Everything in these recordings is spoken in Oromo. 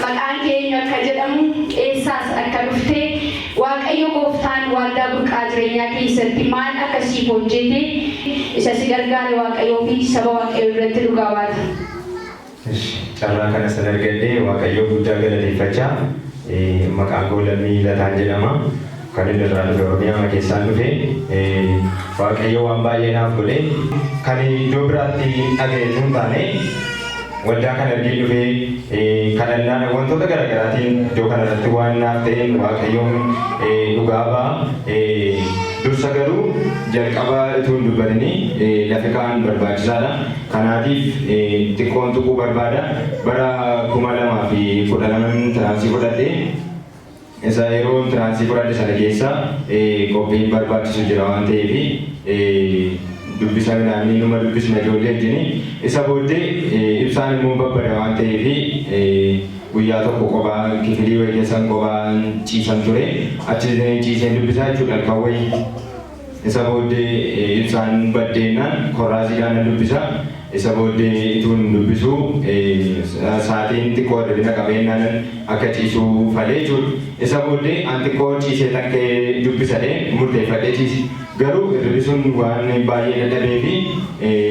Maqaan kee eenyu akka jedhamu, eessaas akka dhufte, Waaqayyo gooftaan waaldaa burqaa jireenyaa keessatti maal akka siif hojjete, isa si gargaare Waaqayyoo fi saba Waaqayyoo duratti dhugaa baata. Eshi, carraa kana san argadhe Waaqayyoo guddaa galateeffachaa, maqaan koo Lammii Lataan jedhama. Kan inni irraa dhufe Oromiyaa keessaan dhufe. Waaqayyo waan baay'ee naaf godhe. Kan iddoo biraatti dhaga'e tun taane, waldaa kana ergee dhufee kadhannaa wantoota garaagaraatiin iddoo kanarratti waan naaf ta'een Waaqayyoon dhugaa ba'a. Dursa garuu jalqaba utuu hin dubbatini lafi kaa'an barbaachisaadha. Kanaatiif xiqqoon tuquu barbaada. Bara 2012 entrance fudhadhe. Isa yeroo entrance fudhadhe sana keessa qophiin barbaachisu jira waan ta'eef, dubbisa midhaanii numa dubbisna ijoollee wajjin. Isa booddee ibsaan immoo babbada waan ta'eef, guyyaa tokko kophaa kifilii wayii keessan kophaan ciisan ture. Achi ciiseen dubbisaa jechuudha halkan wayii. Isa booddee ibsaan baddeenaan korraaziidhaan nan dubbisa. Isa booddee ituun dubbisuu sa'aatiin xiqqoo hirribina qabeennaan akka ciisuu falee jechuudha. Isa booddee an xiqqoo ciisee tan ka'ee dubbisadhee murteeffadhee ciise. Garuu hirribi sun waan baay'ee dadhabee fi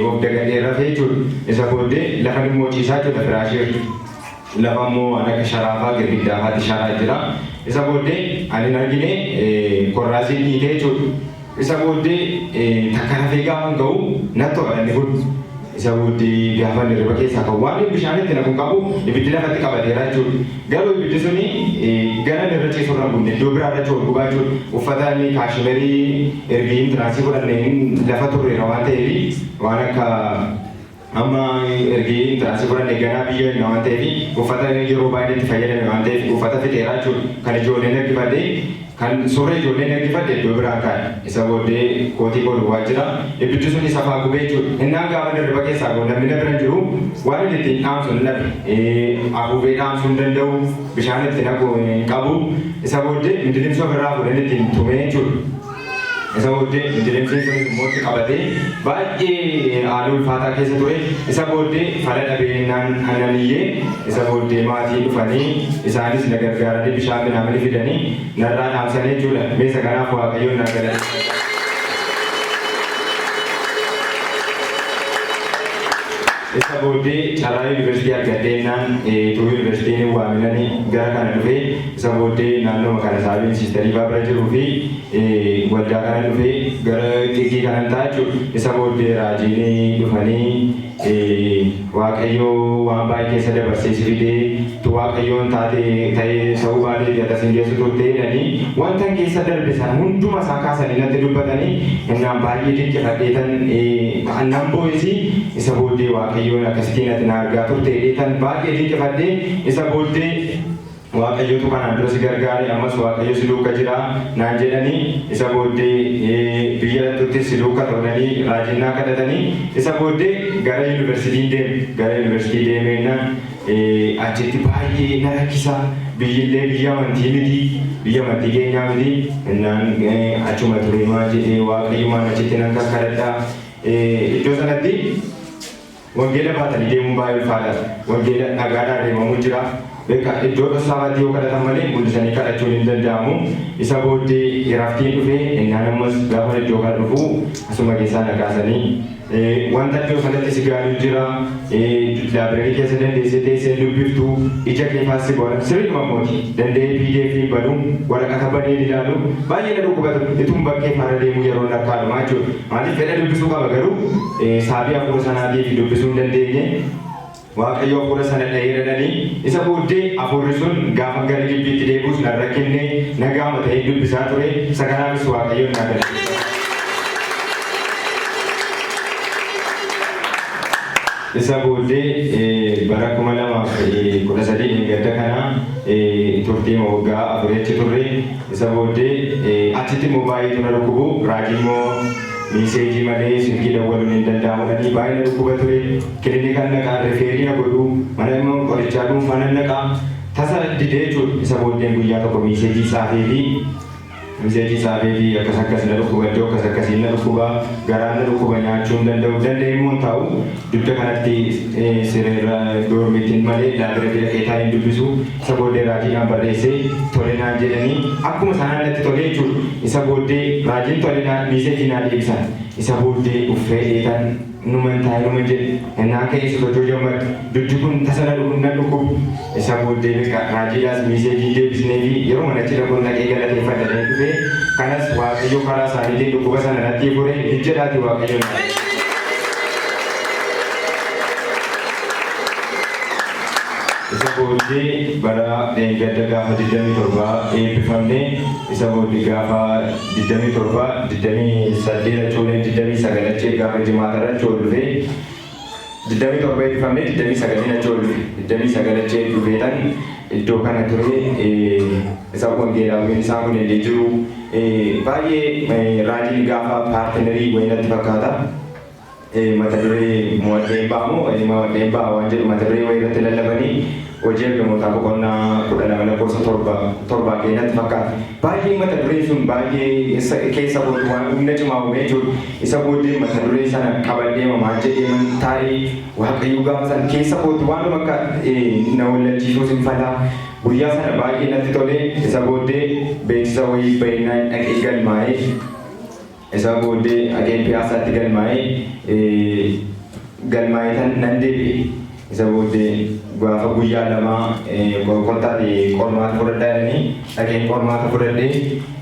of dagadhee rafee jechuudha. Isa booddee lafan immoo ciisaa jechuudha firaashii irra. Lafa immoo waan akka sharaafaa girgiddaafaatti sharaa jira. Isa booddee ani hin argine, korraaziin dhiitee jechuudha. Isa booddee takka rafee gaafa ga'u natti ho'a inni kun. Isa booddee gaafa inni hirriba keessaa ka'u, waan bishaan itti naqu qabu, ibiddi lafatti qabateera jechuudha. Garuu ibiddi suni gara inni irra ciisu irra hin gubne, iddoo biraa irra ol gubaa jechuudha. Uffata inni kaashimerii ergi entrance fudhanne lafa turreera waan ta'eef, waan akka amma ergi entrance fudhanne ganaa biyya hin waan ta'eef, uffata yeroo baay'ee itti fayyadame waan ta'eef, uffata fixeeraa jechuudha. Kan ijoolleen ergifadhe, kan surree ijoolleen ergifadhe iddoo biraan kaa'e. Isa booddee kootii koo duwwaa jira. Ibiddi sun isa faa gubee jechuudha. Innaan gaafa hirriba keessaa ka'u, namni na bira hin jiru, waan inni ittiin dhaamsu hin dhabe. Afuufee dhaamsuu hin danda'u, bishaan itti naqu hin qabu. Isa booddee mindilimsii ofirraa fuudheen ittiin tumee jechuudha. Isa booddee mindilimsiin sunis immoo itti qabatee baay'ee haala ulfaataa keessa ture. Isa booddee fala dhabee naan ananiyyee. Isa booddee maatii dhufanii, isaanis na gargaaranii, bishaan minaamini fidanii narraa dhaamsanii jechuudha. Meesa kanaaf Waaqayyoon naa galateeffadha. Isa booddee carraa yuunivarsiitii argadheennaan, utuu yuunivarsiitiin hin waaminanii gara kana dhufee. Isa booddee naannooma kana saabiin siistarii fa'aa bira jiruu fi waldaa kana dhufee gara xiqqii kanan ta'a jechuudha. Isa booddee raajiin dhufanii, Waaqayyoo waan baay'ee keessa dabarsee si fidee tu Waaqayyoon taate ta'ee ta'uu baatee akkas hin geessu turte jedhanii, wanta keessa darbe sana hunduma isaa kaasanii natti dubbatanii, innaan baay'ee dinqifadheetan nan boo'isi. Isa booddee Waaqayyoon akkasittiin ati na argaa turte jedheetan baay'ee dinqifadhee. Isa booddee Waaqayyotu kanaan dura si gargaare, ammas Waaqayyo si duuka jira naan jedhanii. Isa booddee biyya dhaqxuttis si duuka ta'anii raajinnaa kadhatanii. Isa booddee gara yuunivarsiitiin deeme. Gara yuunivarsiitii deemeennaan achitti baay'ee na rakkisa. Biyyillee biyya amantii miti, biyya amantii keenyaa miti. Innaan achuma ture maa jedhee Waaqayyomaan achitti nan kakkadhadha. Iddoo sanatti wangeela baatanii deemuun baay'ee ulfaataadha. Wangeela dhagaadhaan reebamuu jira. Beeka iddoo dhossaamaatti yoo kadhatan malee mul'isanii kadhachuun hin danda'amu. Isa booddee raftiin dhufee, innaan ammas gaafa iddoo kana dhufu asuma keessaa na kaasanii, wanta iddoo sanatti si gaalu jira. Library keessa dandeessee teessee dubbiftu, ija kee faassi boona sirriidhuma mooti danda'ee PDF hin banu, waraqata baneen ilaalu baay'ee na dhukkubatu. Ituun bakkee faana deemuu yeroo lakkaa'amaa jechuudha. Maaliif fedha dubbisuu qaba, garuu saabii hafuura sanaatiif dubbisuu hin dandeenye. Waaqayyo hafuura sana dha'ee dhadhanii. Isa booddee hafuurri sun gaafa gara gibbiitti deebi'us nan rakkinne, nagaama ta'ee dubbisaa ture. Isa kanaafis Waaqayyoon naa galateeffadha. Isa booddee bara 2013 dheengadda kana turtii waggaa 4 achi turre. Isa booddee achitti immoo baay'eetu na dhukkubu. Raajii immoo message malee silkii dawwaluun hin danda'amu, baay'ee na dhukkuba ture. Kilinikan naqaa, refer na godhu, mana immoo qorichaa dhuunfaa nan naqaa, tasa didee jechuudha. Isa booddeen guyyaa tokko message tsaafee fi Message saafee fi akkas akkas na dhukkuba, iddoo akkas akkasii na dhukkuba, garaan na dhukkuba, nyaachuu hin danda'u, danda'e immoo hin taa'u, dugda kanatti sireerra doormiitiin malee library dhaqee taa'ee hin dubbisu. Isa booddee raajiidhaan barreessee tole naan jedhanii, akkuma sanaan natti tole jechuudha. Isa booddee raajiin tole naan message naa deebisan. Isa booddee uffee dheetan numan taa'e numan jedhe innaa ka'ee sosochoo jammadu, dugdi kun tasa na dhukkubu. Isa booddee beekaa raajiidhaas message deebisnee fi yeroo mana cidha kun dhaqee galateeffadhanii dhufee, kanas Waaqayyo karaa isaaniitiin dhukkuba sana natti fure jedhaati Waaqayyo. Isa booddee bara gadda gaafa 27 eebbifamne. Isa booddee gaafa 27, 28 achuuleen, 29 achee gaafa jimaata irra ol dhufee, 27 eebbifamne, 29 achi ol dhufe, 29 achee dhufeetan iddoo kana ture. Isa wangeelaawwan isaan kun illee jiru, baay'ee raajiin gaafa partner wayinatti fakkaata. Mata duree mo'adheen ba'amu mo'adheen ba'a waan jedhu mata duree wayii irratti lallabanii, Hojii Ergamootaa boqonnaa 12 lakkoofsa 7 keenyatti fakkaata. Baay'ee mata dureen sun baay'ee keessa kootu waan humna cimaa uumee jiru. Isa booddee mata duree sana qabadhee maal jedhee man taa'ee, Waaqayyo gaafa sana keessa kootu waanuma akka na wallachiisuus hin falaa. Guyyaa sana baay'ee natti tole. Isa booddee beeksisa wayii bahinaan dhaqee galmaa'ee, isa booddee dhaqee Piyaasaatti galmaa'ee tan nan deebi'e. Isa booddee gaafa guyyaa 2 kottaati qormaata fudhadhaa jedhanii, dhaqeen qormaata fudhadhee.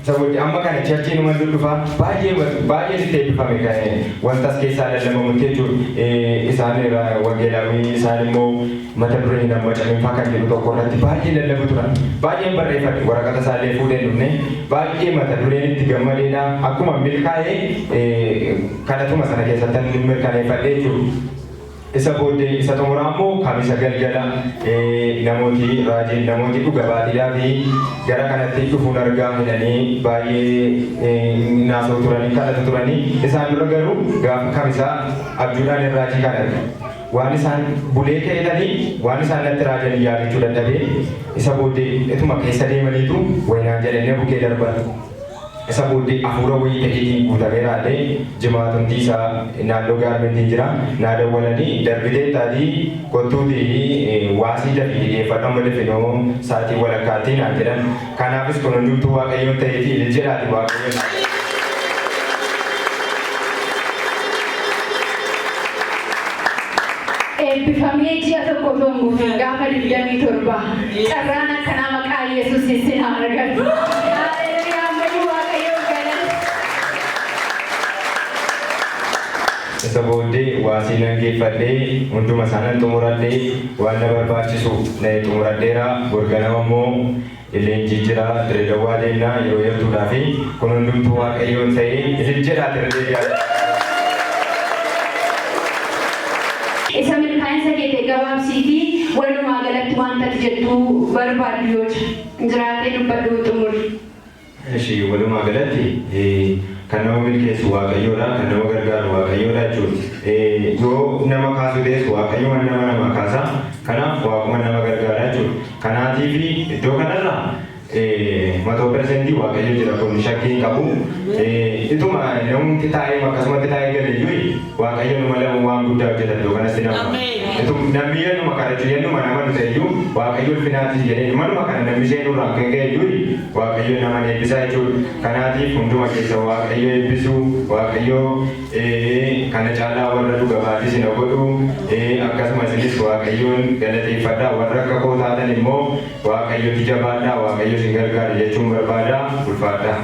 Isa booddee amma kana church numa dhufaa, baay'ee baay'ee itti eebbifame kan wanta as keessaa lallabamutti jechuudha. Isaan wangeelaawii isaan immoo mata duree hin hammacamin faa kan jedhu tokko irratti baay'ee lallabu turan. Baay'een barreeffadhe, waraqata isaallee fuudhee dhufne, baay'ee mata dureen itti gammadeedha. Akkuma milkaa'ee kadhatuma sana keessatti mirkaneeffadhe jechuudha. Isa booddee isa xumuraa immoo Kamisa galgala namooti raajiin namooti dhuga baatiidhaa fi gara kanatti dhufuun argaa hidhanii baay'ee naasoo turanii kadhatu turanii. Isaan dura garuu gaafa Kamisaa abjuudhaan raajii kan arga. Waan isaan bulee ka'etanii waan isaan natti raajanii yaadachuu dadhabee, isa booddee ituma keessa deemaniitu wayinaan jedhanii bukee darban. Isa booddee hafuura wayii ta'eetiin guutamee raadhee, jimaatumtii isaa naannoo gaarmentiin jira, naa dawwalanii, darbitee taatii kottuutii waasii dafii dhiyeeffadhu, amma dafinoo sa'aatii walakkaatti naan jedhan. Kanaafis kun hundumtuu Waaqayyoon ta'eetii jedhaati Waaqayyoon. Eebbifamee ji'a tokko otoo hin guutin gaafa 27, carraan akkanaa maqaa Yesuus isin haa argatu. Haleluuyaa, ammayyuu Waaqayyoon galata. Isa booddee waasii nan geeffadhee, hunduma isaa nan xumuradhee, waan na barbaachisu na xumuradheera. Borganama immoo leenjii jira, Direedawwaa deemnaa yeroo yartuudhaa fi kun hundumtuu Waaqayyoon ta'ee isin jedhaati irra deebi'aa. Isa milkaa'insa kee ta'e gabaabsiitii walumaa galatti wanta ati jettuu barbaaddu yoo jiraatee dubbadhu, xumuri. Ishi walumaa galatti kan nama milkeessu Waaqayyoodha, kan nama gargaaru Waaqayyoodha jechuudha. Yoo nama kaasu ta'es Waaqayyuma nama nama kaasa. Kanaaf Waaquma nama gargaara jechuudha. Kanaatiif iddoo kanarra 100% Waaqayyo jira, kun shakkii hin qabu. Ituma namumti taa'ee akkasumatti taa'ee gale iyyuu Waaqayyo numa lama waan guddaa hojjeta iddoo kanatti nama. Namni yennuma kadhachuu yennuma nama nu ta'e iyyuu Waaqayyo ulfinaatti jedhee manuma kana namni seenurraan kan ka'e iyyuu Waaqayyo nama eebbisaa jechuudha. Kanaatiif hunduma keessa Waaqayyo eebbisu, Waaqayyo kana caalaa warra dhuga baatis na godhu, akkasuma isinis Waaqayyoon galateeffadhaa, warra akka koo taatan immoo Waaqayyotti jabaadhaa, Waaqayyo isin gargaara jechuun barbaada. Ulfaadhaa.